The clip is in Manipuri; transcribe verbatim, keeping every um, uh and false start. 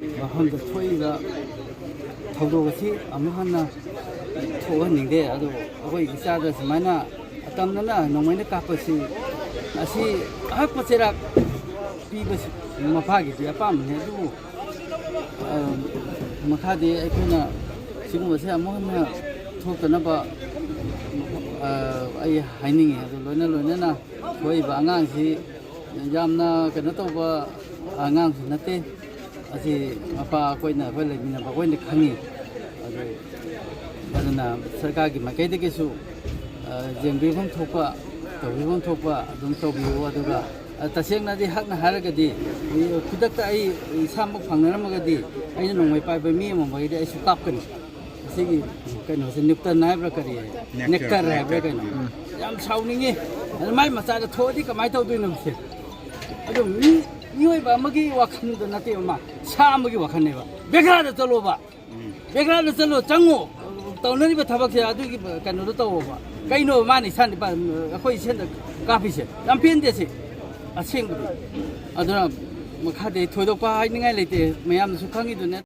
ꯃꯐꯝꯗ ꯊꯣꯛꯏꯕ ꯊꯧꯗꯣꯛ ꯑꯁꯤ ꯑꯃꯨꯛ ꯍꯟꯅ ꯊꯣꯛꯍꯟꯅꯤꯡꯗꯦ꯫ ꯑꯗꯨ ꯑꯩꯈꯣꯏ ꯏꯆꯥꯗ ꯁꯨꯃꯥꯏꯅ ꯑꯇꯝꯅꯅ ꯅꯣꯡꯃꯩꯅ ꯀꯥꯞꯄꯁꯤ, ꯑꯁꯤ ꯑꯍꯛꯄ ꯆꯩꯔꯥꯛ ꯄꯤꯕꯁꯤ ꯃꯄꯥꯒꯤꯗꯤ ꯑꯄꯥꯝꯕꯅꯤ꯫ ꯑꯗꯨꯕꯨ, ꯑ, ꯃꯈꯥꯗꯤ ꯑꯩꯈꯣꯏꯅ ꯁꯤꯒꯨꯝꯕꯁꯦ ꯑꯃꯨꯛ ꯍꯟꯅ ꯊꯣꯛꯇꯅꯕ, ꯑ, ꯑꯩ ꯍꯥꯏꯅꯤꯡꯉꯤ꯫ ꯑꯗꯨ ꯂꯣꯏꯅ ꯂꯣꯏꯅꯅ ꯊꯣꯛꯏꯕ ꯑꯉꯥꯡꯁꯤ ꯌꯥꯝꯅ ꯀꯩꯅꯣ ꯇꯧꯕ ꯑꯉꯥꯡꯁꯨ ꯅꯠꯇꯦ꯫ ꯑꯁꯤ ꯃꯄꯥ ꯑꯩꯈꯣꯏꯅ, ꯑꯩꯈꯣꯏ ꯂꯩꯃꯤꯟꯅꯕ ꯑꯩꯈꯣꯏꯅ ꯈꯪꯉꯤ꯫ ꯑꯗꯨ, ꯑꯗꯨꯅ ꯁꯔꯀꯥꯔꯒꯤ ꯃꯥꯏꯀꯩꯗꯒꯤꯁꯨ, ꯑ, ꯌꯦꯡꯕꯤꯐꯝ ꯊꯣꯛꯄ, ꯇꯧꯕꯤꯐꯝ ꯊꯣꯛꯄ ꯑꯗꯨꯝ ꯇꯧꯕꯤꯌꯨ꯫ ꯑꯗꯨꯒ, ꯑ, ꯇꯁꯦꯡꯅꯗꯤ ꯍꯛꯅ ꯍꯥꯏꯔꯒꯗꯤ, ꯈꯨꯗꯛꯇ ꯑꯩ ꯏꯁꯥꯃꯛ ꯐꯪꯅꯔꯝꯃꯒꯗꯤ ꯑꯩꯅ ꯅꯣꯡꯃꯩ ꯄꯥꯏꯕ ꯃꯤ ꯑꯃ ꯑꯣꯏꯔꯗꯤ ꯑꯩꯁꯨ ꯀꯥꯞꯀꯅꯤ꯫ ꯑꯁꯤꯒꯤ ꯀꯩꯅꯣꯁꯦ ꯅ꯭ꯌꯨꯇꯟ ꯍꯥꯏꯕ꯭ꯔꯥ ꯀꯔꯤ ꯍꯥꯏ? ꯅꯦꯛꯇꯔ꯫ ꯅꯦꯛꯇꯔ ꯍꯥꯏꯕ꯭ꯔꯥ ꯀꯩꯅꯣ? ꯎꯝ꯫ ꯌꯥꯝ ꯁꯥꯎꯅꯤꯡꯉꯤ꯫ ꯑꯗꯨ ꯃꯥꯏ ꯃꯆꯥꯗ ꯊꯣꯛꯑꯗꯤ ꯀꯃꯥꯏꯅ ꯇꯧꯗꯣꯏꯅꯣ ꯁꯦ? ꯑꯗꯨ ꯃꯤ, ꯃꯤꯑꯣꯏꯕ ꯑꯃꯒꯤ ꯋꯥꯈꯜꯗ ꯅꯠꯇꯦꯕ ꯃꯥ, ꯁꯥ ꯑꯃꯒꯤ ꯋꯥꯈꯜꯅꯦꯕ꯫ ꯕꯦꯒ꯭ꯔꯥꯗ ꯆꯠꯂꯣꯕ꯫ ꯎꯝ꯫ ꯕꯦꯒ꯭ꯔꯥꯗ ꯆꯠꯂꯣ, ꯆꯪꯉꯣ꯫ ꯇꯧꯅꯔꯤꯕ ꯊꯕꯛꯁꯦ ꯑꯗꯨꯒꯤ ꯀꯩꯅꯣꯗꯣ ꯇꯧꯑꯣꯕ꯫ ꯀꯩꯅꯣ ꯃꯥꯅ ꯏꯁꯥ ꯅꯤꯄꯥ-, ꯑꯩꯈꯣꯏ ꯏꯁꯦꯟꯗ ꯀꯥꯞꯄꯤꯁꯦ? ꯌꯥꯝ ꯄꯦꯟꯗꯦ ꯁꯤ ꯑꯁꯦꯡꯕꯗꯤ꯫ ꯑꯗꯨꯅ ꯃꯈꯥꯗꯤ ꯊꯣꯏꯗꯣꯛꯄ ꯍꯥꯏꯅꯤꯡꯉꯥꯏ ꯂꯩꯇꯦ, ꯃꯌꯥꯝꯅꯁꯨ ꯈꯪꯉꯤꯗꯨꯅꯦ꯫